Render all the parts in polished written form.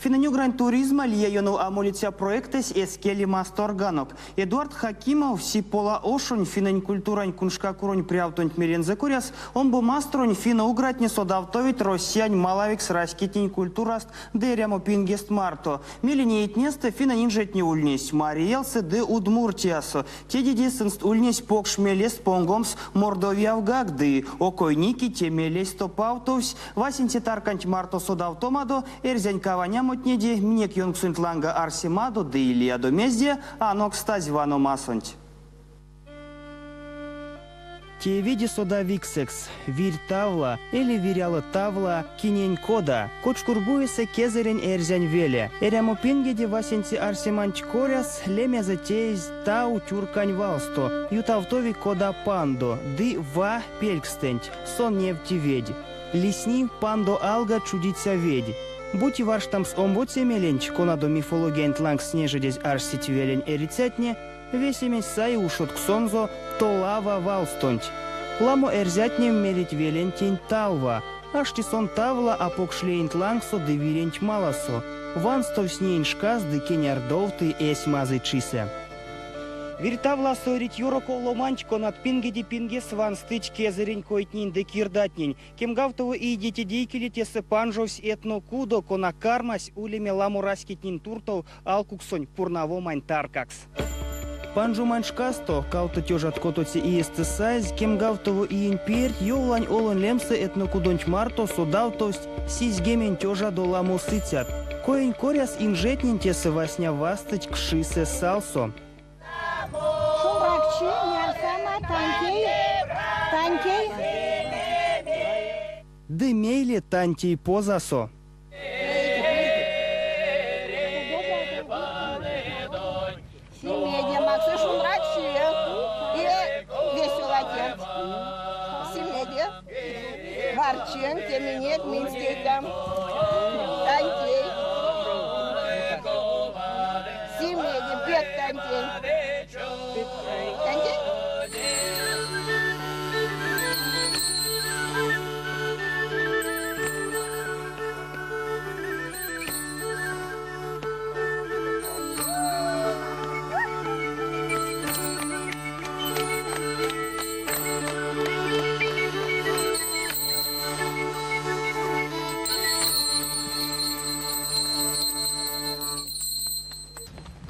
Финнэнь-угрань туризма лия ёнов а молиця проектэсь эскели масторганок. Эдуард Хакимов, Сипола ошонь финнэнь культурань куншкакуронь прявтонть мелензэ коряс, омбо масторонь финно-угратне содавтовить Россиянь малавикс раськетнень культураст ды эрямо пингест марто. Мейле неетнестэ финнэнь инжетне ульнесть Марий Элсэ ды Удмуртиясо. Тедеде сынст ульнесь покш мелест понгомс Мордовиявгак ды, окойники, те мелесь топавтовсь. Васенце тарканть марто содавтомадо, эрзянь каванямотнеде, минек ёнксонть ланга арсемадо ды лиядо мезде анокстазь ваномасонть. Тееведе содавиксэкс, Вирь Тавла, эли Вирялы Тавла, кинень кода, Кочкурбуесэ кезэрень эрзянь веле. Эрямопингеде васенце арсеманть коряс лемезэ теезь тау тюркань валсто, ютавтови кода пандо ды ва пельксстэнть, сон невти ведь. Лисни, пандо алга чудиця ведь. Бути варштамс омбоце меленть, конадо мифологиянть лангс нежедезь арсить велень эрицятне, Весемесь саи ушодксонзо Толава валстонть. Ламо эрзятне мерить велентень Талва. Ашти сон Тавла а покш леенть лангсо ды виренть маласо. Ванстовсь неень шкас ды кенярдовты эсь мазычисэ. Вирьтавласо эрить ёроков ломанть, конат пингеде пингес ванстыть кезэрень койтнень ды кирдатнень. Кемгавтово иеде теде икеле тесэ панжовсь этнокудо, кона кармась улеме ламо раськетнень туртов алкуксонь пурнавомань таркакс. Панжомань шкасто, кавто тёжат котоце иестэ саезь, кемгавтово иень перть Йовлань Олонь лемсэ этнокудонть марто содавтовсть сизьгемень тёжадо ламо сыцят. Коень коряс инжетнень тесэ васня вастыть кшисэ-салсо. Шумбракчи, ярсама, тантей, тантей. Ды мейле тантей позасо. Симеде максы шумбракчи и весела тенть. Симеде варчен, те минек минсь там. Тантей. Симеде пек тантей. Тантей?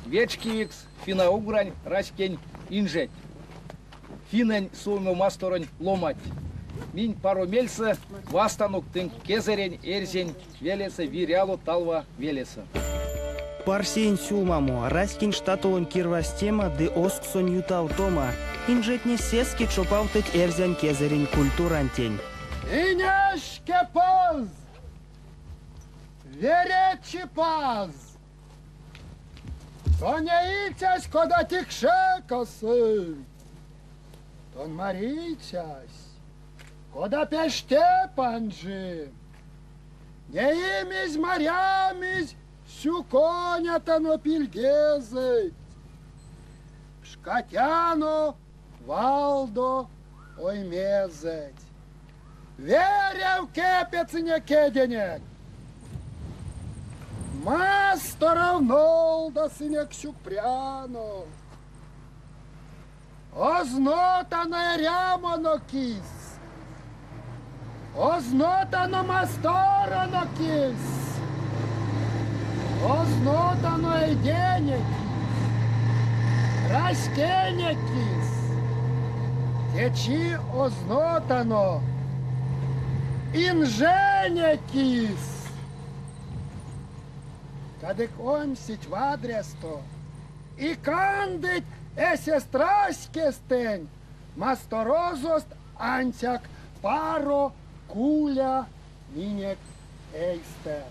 Вечкевикс финно-угрань раськень инжеть, финнэнь Суоми масторонь ломанть! Минь паро мельсэ вастанок тынк кезэрень эрзянь велесэ Виряло Талва велесэ. Парсеень сюлмамо, раськень штатолонь кирвазтема ды озксонь ютавтома. Инжетне сеске чопавтыть эрзянь кезэрень культурантень. Инешкепаз! Вере Чипаз! Тон неицясь, кода тикше касы, Тон марицясь, кода пеште панжи. Неимизь, марямизь, сюконятано пильгезэть. Пшкатяно валдо оймезэть. Верев кепедсынек кеденек. Масторов нолдасынек сюкпрянок. Ознотано эрямонок кис. Ознотано масторонок кис. Ознотано эйденек кис. Раськенек кис. Течи ознотано инженек кис. Кадык оймсить вадрясто и кандыть эсест раськестэнь масторозост ансяк паро куля минек эйстэ.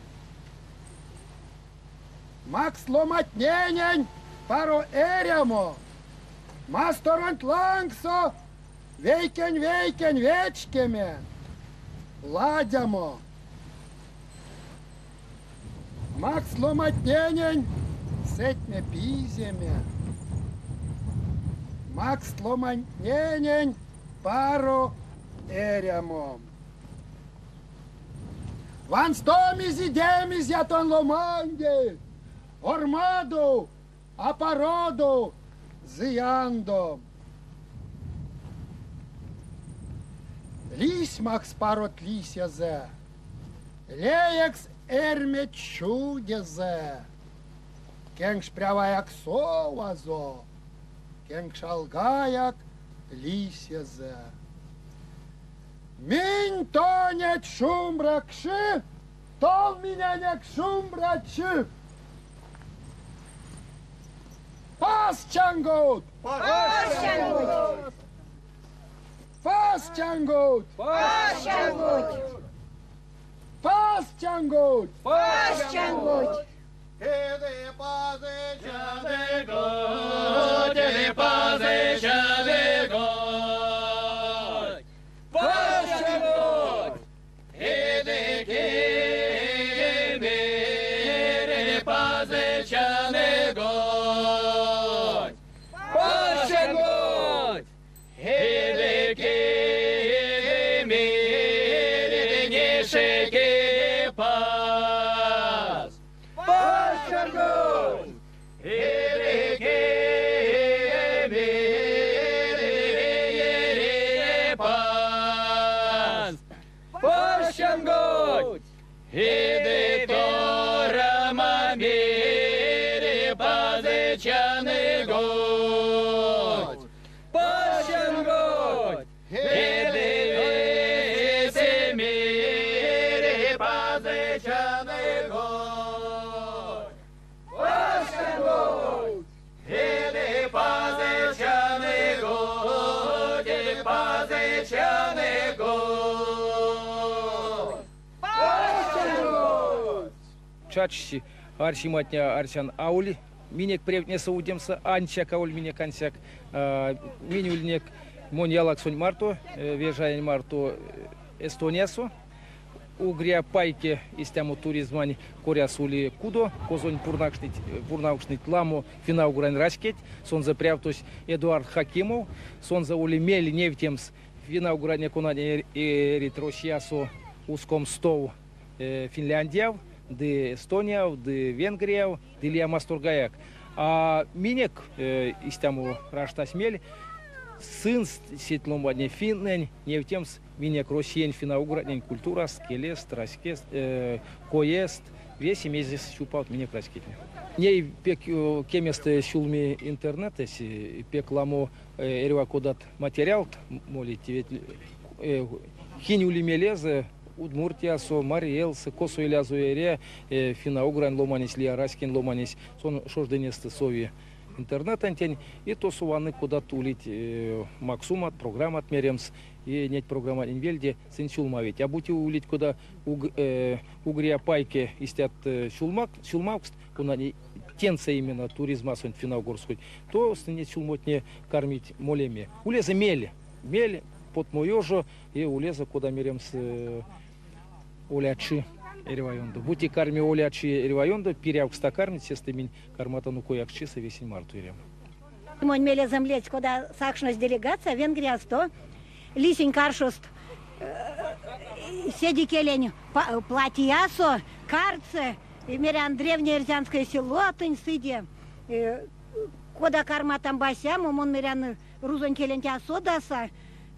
Макст ломатненень паро эрямо, масторонть лангсо вейкень-вейкень вечкеме, ладямо. Макст ломатненень сэтьме пиземе, макст ломантненень паро эрямо. Ванстомизь идемизь ятонь ломанде, ормадо, апародо, зыяндо. Лисьмакс парот лисезэ, леекс эрьме чудезэ, кенкш пряваяк совазо, кенкш алгаяк лисезэ. Минь тонеть шумбра кши, тон миненек шумбра чи! Паз чангот! Паз чангот! Паз чангот! Паз чангот! Паз чангот! Паз чангот! Теде пазе чанего, теде пазе чанего. Паз чангот! Теде кемере пазе чанего. Паз чангот! Теде кемере нешеке паз. Паз чангот! Теде кемере паз. Паз чангот! Хиде торама мере пазе чанегот. Паз чангот! Хиде весе мере пазе чанегот. Паз чангот! Хиде пазе чанегот, пазе чанегот. Чачсь арсематне арсян аволь минек превтнесэ удемсэ, ансяк аволь минек ансяк минь ульнек монь ялаксонть марто, Вежаень марто Эстониясо. Угрия Пайке истямо туризмань коряс ули кудо, козонь пурнавкшныть ламо финно-угрань раськеть. Сонзэ прявтось Эдуард Хакимов. Сонзэ ули мель невтемс финно-угратне, конатне эрить Россиясо ускомстов Финляндияв, ды Эстонияв, ды Венгрияв, ды лия масторгаяк. А минек истямо раштась мель сынст сеть ломантне финнэнь невтемс минек Россиянь финно-угратнень культураст, келест, раськест, коест, весе мезес сюпавт минек раськетне. Ней пек кеместэ сюлми интернетэсь, пек ламо эрьва кодат материалт молить, ведь кинь ули мелезэ Удмуртиясо, Марий Элсэ, косо илязо эря финно-угрань ломанесь, лия раськень ломанесь, сон шождынестэ сови интернетэнтень и тосо ваны, кодат улить максумат, программат меремс, и неть программатнень вельде сынь сюлмавить. А бути улить кода угрия пайке истят сюлмавкст, конатне тенсэ именно туризмасонть финно-угорской, то сынь сюлмотне кармить молеме. Улезэ мель, мель потмоёжо и улезэ, кода меремс, олячи эрьва ёндо. Бути карми олячи эрьва ёндо, пирявкста кармить, сестэ минь карматано коякчисэ весень марто эрямо. Монь мелезэм ледсь, кода сакшнось делегация Венгриясто, лисинь каршост седикелень платиясо, карце, мерян, древнеэрзянское село тынь сыде. Кода карматам басямо, мон мерян, рузонь келенть а содаса,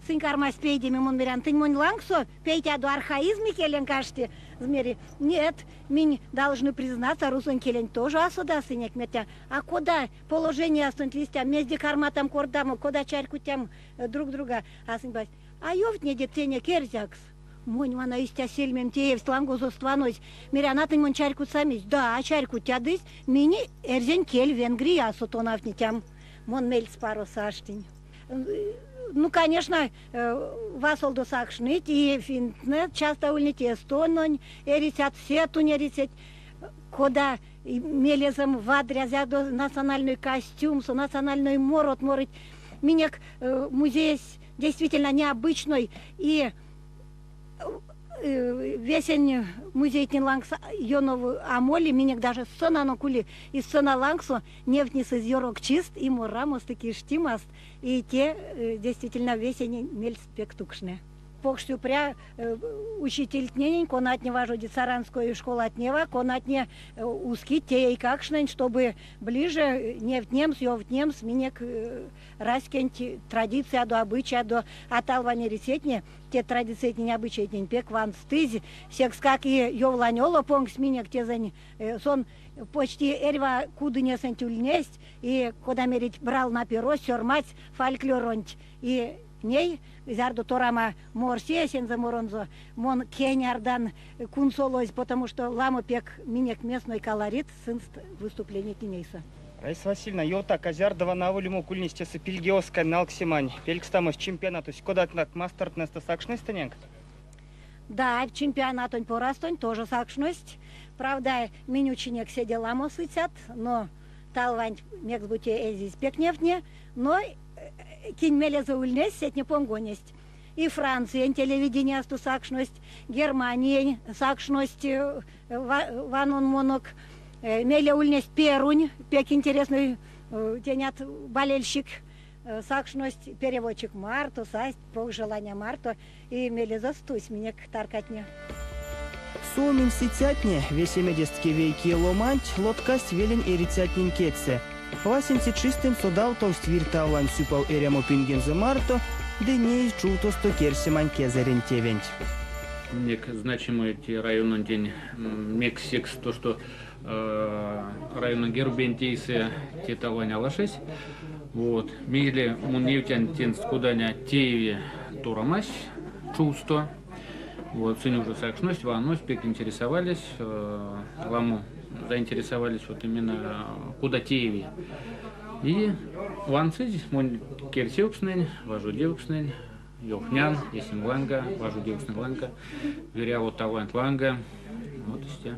сынь кармасть пейдеме, мон мерян, тынь монь лангсо пейтядо архаизм икеленк ашти. Мери, нет, минь должны признаться, рузонь келенть тоже а содасынек, мертя. А кода положениясонть листя, мезде карматам кордамо, кода чарькутям друг друга, а сынь басить, а ёвтнеде тенек эрзякс. Монь вана истя сельмем теевсть лангозост ванозь. Мерян, а тынь монь чарькутсамизь? Да, чарькутядызь. Минь эрзянь кель Венгриясо тонавтнитям. Мон мельспаросо аштинь. Ну, конечно, васолдо сакшныть и финнтнэ часто ульнить эстононь эрицят, сетунь эрицят. Кода мелезэм вадря зядо национальной костюмсо, национальной морот морыть. Минек музеесь действительно необычной и весень музейтнень лангс ёнов а моли, минек даже сценанок ули, и сцена лангсо невтнесызь ёрокчист и морамост, и киштимаст, и те действительно весень мельс пек тукшны. Покш сюкпря учительтненень, конатне важодить Саранской школатнева, конатне ускить те эйкакштнень, чтобы ближе невтнемс, ёвтнемс минек раськенть традициядо, обычаядо, а Талвань эрицятне те традициятнень, обычаятнень пек ванстызь. Секскак и Йовлань Оло понгсь минек тезэнь, сон почти эрьва кудынесэнть ульнесть, и, кода мерить, брал на перо, сёрмадсь фольклоронть. И ней, зярдо Торама морси эсензэ моронзо, мон кенярдан кунсолозь, потому что ламо пек минек местной колорит сынст выступлениятнень эйсэ. Раиса Васильевна, ёвтак, а зярдо вана аволь умок ульнесь тесэ пильгеоскань налксемань пелькстамось, чемпионатось, кодат мастортнэстэ сакшность тыненк? Да, чемпионатонь порастонть тоже сакшность. Правда, минь учинек седе ламо сыцят, но Талванть мекс-бути эзизь пек невтне, но кинь мелезэ ульнесь, сетне понгонесть. И Франциянь телевидениясто сакшность, Германиянь сакшность ванонмонок. Мейле ульнесть Перунь, пек интересный тенят болельщик. Сакшность переводчик марто, састь покш желания марто, и мелезэст тусь минек таркатне. Суоминь сыцятне, весемедест кевейкее ломанть, лоткасть велень эрицятнень кедьсэ. Васенце чистэнть содавтовсть Вирь Тавлань сюпав эрямопингензэ марто ды неизь чувтосто керсемань кезэрень тевенть. Минек значимой те райононтень мекс секс то, что райононь гербенть эйсэ те Тавлань алашесь. Вот. Мейле мон невтян тенст коданя тееви торамась чувсто. Вот, сынь уже сакшность, ванность, пек интересовались, ламо заинтересовались вот именно кода тееви. И вансызь монь керсевкстнэнь, важодевкстнэнь, ёвтнян, эсень ланга, важодевкстнэнь ланга, Вирява Тавланть ланга. Вот истя.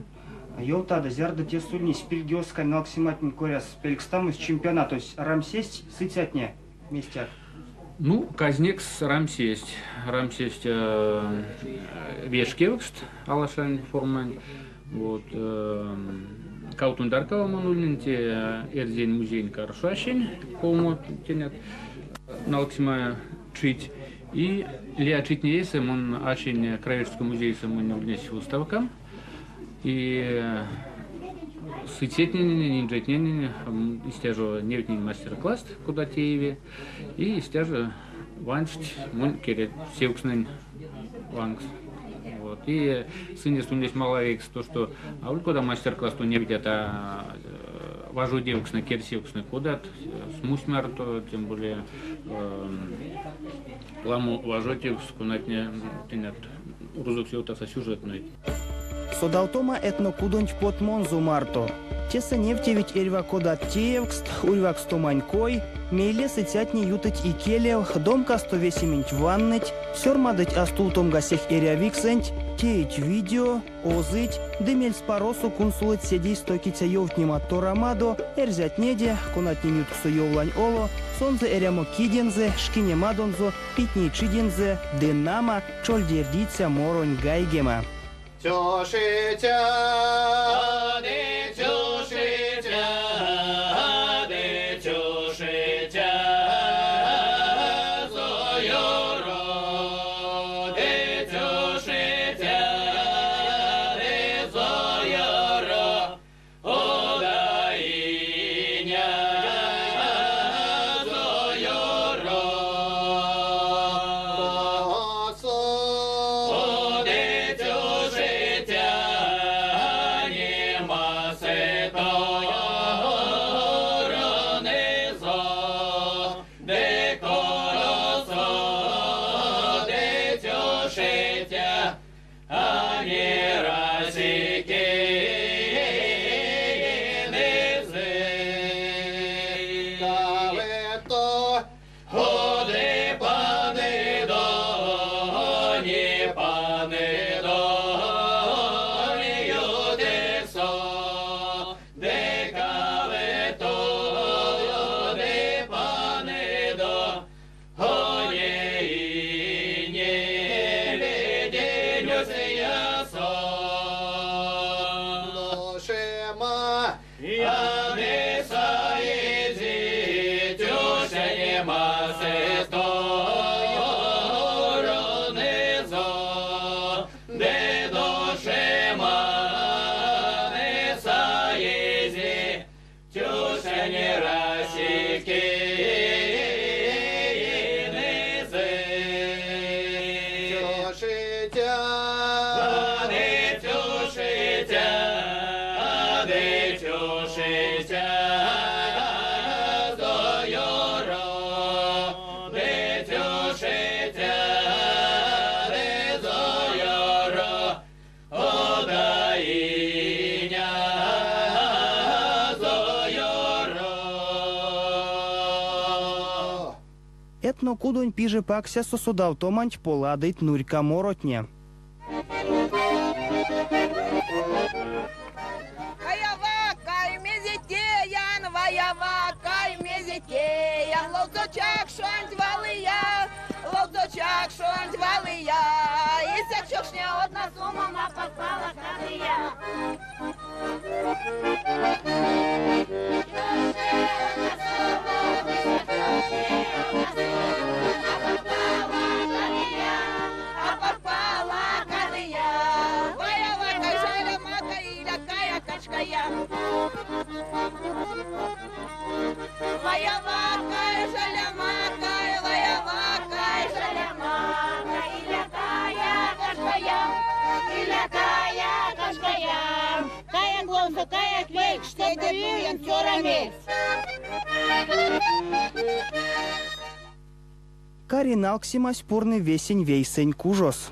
Ёвтадо, зярдо те ульнесь пильгеоскань налксематнень коряс пелькстамось чемпионатось, рамсесть сыцятне местяк? Ну, казнекс рамсесть. Рамсесть вешкевкст алашань формань. Вот, кавто таркава мон ульнинь те эрзянь музеень каршо колмо тенят налксема чить. И лия читне эйсэ мон ащинь краеведческой музейсэ монь ульнесь выставка. И сыцятненень, инжетненень истя жо невтнинь мастер-класст, кода тееви. И истя жо вансть монь керсевкстнэнь лангс. Вот. И сынест ульнесь малавикс то, что аволь кода мастер-классто невтят, а важодевкстнэ, керсевкстнэ кодат, смусть марто, тем более ламо важодевкс, конатне тенят рузокс ёвтаса сюжетной. Содавтома этнокудонть потмонзо марто. Тесэ невтевить эрьва кодат теевкст, урьвакстомань кой, мейле сыцятне ютыть икелев, домкасто весементь ванныть, сёрмадыть а стувтомга сех эрявиксэнть, теить видео, озыть ды мельспаросо кунсолыть седейс токиця ёвтнемат Торамадо, эрзятнеде, конатнень ютксо Йовлань Оло, сонзэ эрямо кидензэ, шкинемадонзо, питнейчидензэ ды, нама, чольдердиця моронь гайгема. Тёшитя, ды тёшитя, ды тёшитя, зоёро, ды тёшитя, ды зоёро, одаиня, зоёро. Оде тёшитя, нема сето, де колосо, де тёшитя, а не разики Ходи, пане доні, пане доні, юдесо, де кавето, де пане до, хоні і не виденюся ясо. Я не саїдзі, тюше нема се сторони. Этнокудонь пиже паксясо содавтоманть поладыть нурька моротне. Кари налксемась пурны весень вейсэнь кужос.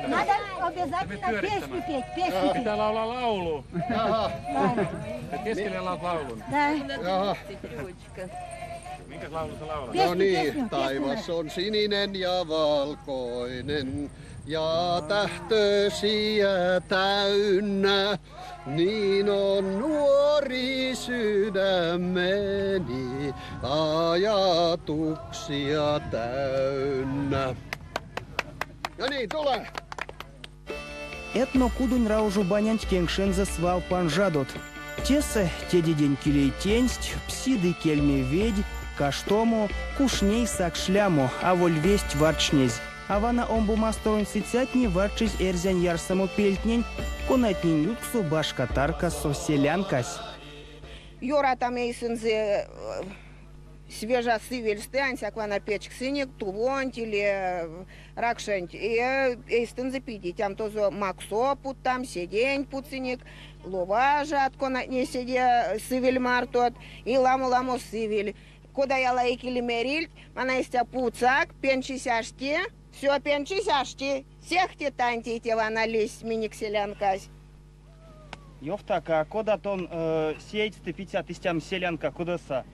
Надо обязательно песню петь, песню петь. Pitää laulaa laulu. Keskelle laulat laulun. Да. Jaha. Minkäs laulun sä laulat? No niin, taivas on sininen ja valkoinen ja tähtösiä täynnä. Niin on nuori sydämeni ajatuksia täynnä. No niin, tule! Этнокудонь раужо банянть кенкшензэ свал панжадот. Тесэ тедедень килей тенсть, пси ды кельме ведь, каштомо, куш ней сак шлямо, аволь весть варчнезь. А вана омбо масторонь сыцятне варчизь эрзянь ярсамопельтнень, конатнень ютксо башка таркасо селянкась. Ёрат эйсэнзэ свежа сывельстэ, ансяк вана печксынек, тувонть или ракшанть. И эйстэнзэ пидить. Там тозо максо путтам, седенть путсынек, ловажат, конатне седе сывель мартот, и ламо-ламо сывель. Кода яла икеле мерильть, вана истя путсак, пенчись ашти, все пенчись ашти, сехте тантей те вана лиссь минек селянкась. Ёвтак, а кода тон сеедьстэ пидят истямо селянка кудосо?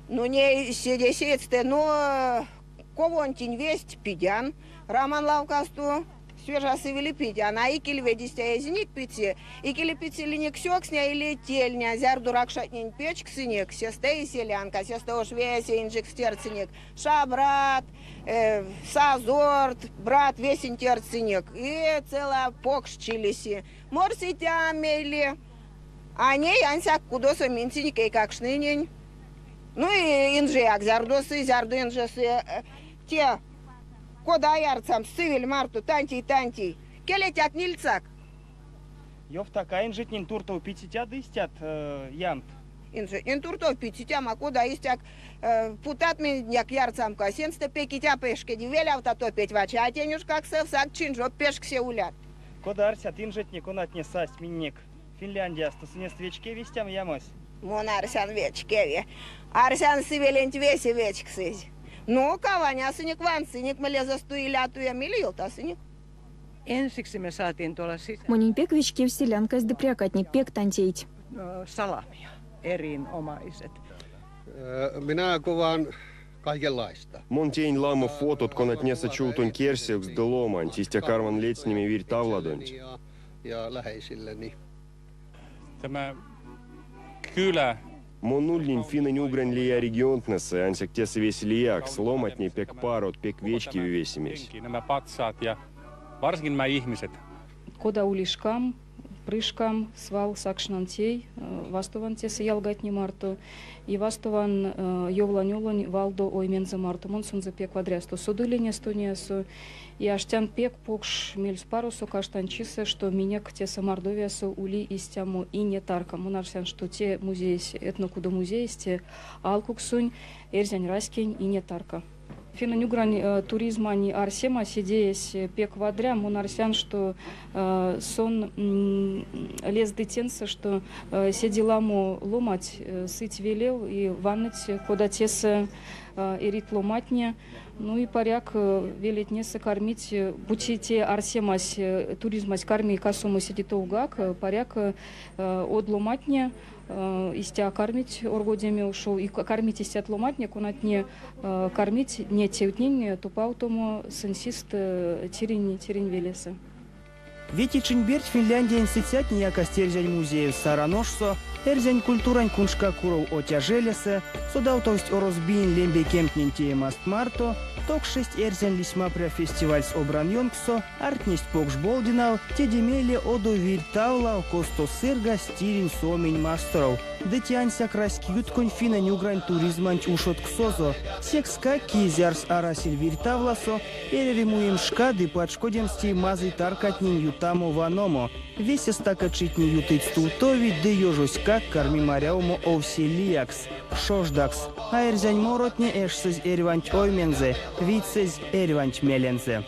Ну не седе сеедьстэ, но ковонтень весть пидян, раман лавкасто, свежа сывели пидян, а икеле ведьстэ эзинек пидсе, икеле пидсилинек сёксня или тельня, зярдо ракшатнень печксынек, сестэ и селянка, сестэ уш весе инжекс тердьсынек, шабрат, сазорт, брат, весень тердьсынек, и цела покш чи лиси. Морсетяно мейле, а ней ансяк кудосо минсенек эйкакштненень. Ну и инжеяк, зярдо сы, зярдо инже сы, те, кода ярсамс, сывель марто, тантей, тантей, келетькак нильсак. Ёвтак, а инжетнень туртов пидсетядо истят ямт? Инжетнень туртов пидсетяно, а кода истяк путат минек ярсамка, сынст пекеть а пешкеди, велявтат опять вачо, а тень уш как сэвсак чинь чоп пешксе улят. Кода арсят инжетне, конатне састь миненек Финляндиясто, сынест вечкеви истямо ямось? Мон арсян вечкеви. Арсян сывеленть весе вечксызь. Ну, каванясынек, вансынек, мелезэст иля туе, мейле ёвтасынек. Ensiksi me saatiin tuolla sisä... Монень пек вечкевсь селянкась ды прякатне, пек тантейть. Salamia, erinomaiset. Minä kuvaan kaikenlaista. Мон теинь ламо фотот, конатнесэ чувтонь керсевкст ды ломанть, истя карман ледстнеме Вирь Тавладонть. Ja, ja läheisilleni. Tämä kylä Мон ульнинь финнэнь-угрань лия регионтнэсэ, ансяк тесэ весе лиякс, ломантне пек парот, пек вечкеви весемесь. Nämä patsaat ja varsinkin nämä ihmiset. Кода ули шкам, Пры шкам, свал сакшнан тей, вастован тесэ ялгатнень марто и вастован Йовлань Олонь валдо оймензэ марто. Мон сонзэ пек вадрясто содылинь Эстониясо. И аштян пек покш мельспаросо каштанчисэ, што минек тесэ Мордовиясо ули истямо ине тарка. Мон арсян, што те музеесь, этнокудо музеесь, те алкуксонь эрзянь раськень ине тарка. Финнэнь-угрань туризмань арсемась, идеясь пек вадря. Мон арсян, што сон лезды тенсэ, што седе ламо ломать сыть велев и ванныть, кода тесэ эрить ломатне. Ну и паряк велетнесэ кармить, бути те арсемась, туризмась карми касомо седе товгак, паряк од ломатне истя кармить оргодеме ушов, и кармить истят ломатне, конатне кармить неть тевтнень топавтомо сынсист тиринь тиринь велесэ. Вете чинь перть Финляндиянь сыцятне якасть эрзянь музеев Саран ошсо, эрзянь культурань куншкакуров Отяжелесэ, содавтовсть Орозбиень лембе кемтнень теемаст марто, токшесть эрзянь лисьмапря фестивальс Обран ёнкссо, ардтнесть Покш Болдинав, теде мейле одов Вирь Тавлав, косто сыргасть тиринь Суоминь масторов. Ды те ансяк раськеютконь финнэнь-угрань туризманть ушодксозо. Секскак, ки зярс арасель Вирь Тавласо, эряви муемс шка ды пачкодемс тей мазый таркатнень ютамо-ваномо. Весе стакачитне ютыть стувтовить ды ёжоськак карми марявомо овсе лиякс, шождакс. А эрзянь моротне эжсызь эрьванть оймензэ, витьсызь эрьванть мелензэ.